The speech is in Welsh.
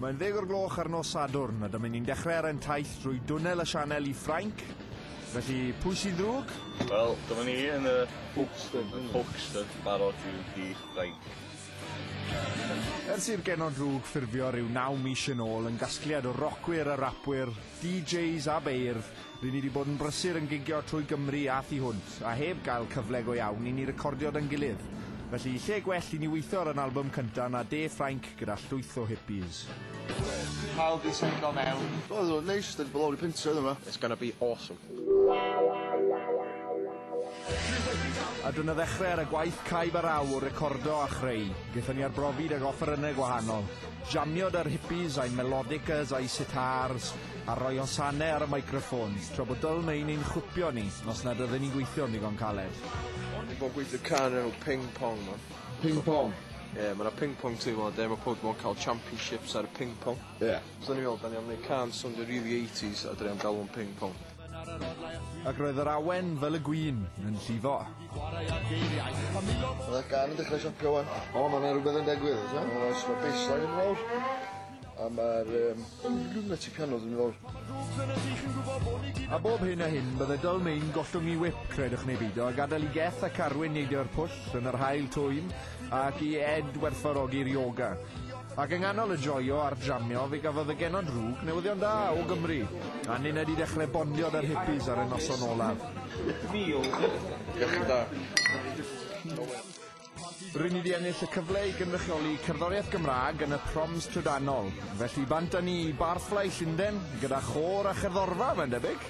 Mae'n 10:00 ar nos Sadwrn, a dyma ni'n dechrau ar ein taith drwy dwnnel y sianel i Ffrainc. Felly, pwy sy'n ddrwg? Wel, dyma ni yn y Folkestone, yn Folkestone, barod i Ffrainc. Ers i'r Genod Droog ffurfio rhyw 9 mis yn ôl yn gasgliad o rocwyr a rapwyr, DJs a beirdd, ry'n ni wedi bod yn brysur yn gigio trwy Gymru a thu hwnt, a heb gael cyfle go iawn i ni recordio 'da'n gilydd. Felly, lle gwell i ni weithio ar yn albwm cyntaf na De Ffrainc gyda llwyth o hippies. Pawb di setlo mewn. Oedd o'n neis, da ni bod lawr i pentre yma. It's gonna be awesome. A dyna ddechrau ar y gwaith caib a raw o recordo a chreu. Gaethon ni arbrofi 'dag offerynnau gwahanol. Jamio 'da'r hippies a'i melodicas a'i sitars, a roi hosanau ar y microphones, tra bod Dyl ein chwipio ni, os nad oedden ni'n gweithio'n ddigon caled. Ni bod gweithio cân enw Ping Pong, man. Ping Pong. Ie, yeah, mae'na ping pong team o de, mae pob yn cael championships ar y ping pong. Ie. Yeah. So ni'n meddwl, da ni am wneud cân swndio really 80s a da ni am galw'n Ping Pong. Ac roedd yr awen fel y gwin yn llifo. Mae'r gân yn dechrau siapio wan. O, mae yna rhywbeth yn digwydd, oes e? Oes, mae bassline yn lawr. A mae'r lunatic piano yn lawr. A bob hyn a hyn, bydde Dyl gollwng i whip, credwch neu beidio, a gadael i Geth a Carwyn neidio'r pwll yn yr haul twym, ac i Ed werthfawrogi'r yoga. Ac yng nghanol y joio a'r jamio, fe gafodd y Genod Droog newyddion da o Gymru. A ninna wedi dechrau bondio 'da'r hippies ar y noson olaf. Diolch yn da. Rydyn ni wedi ennill y cyfle i gynrychioli cerddoriaeth Gymraeg yn y proms trydanol. Felly bant â ni i Barfly Llundain gyda chôr a cherddorfa, mae'n debyg.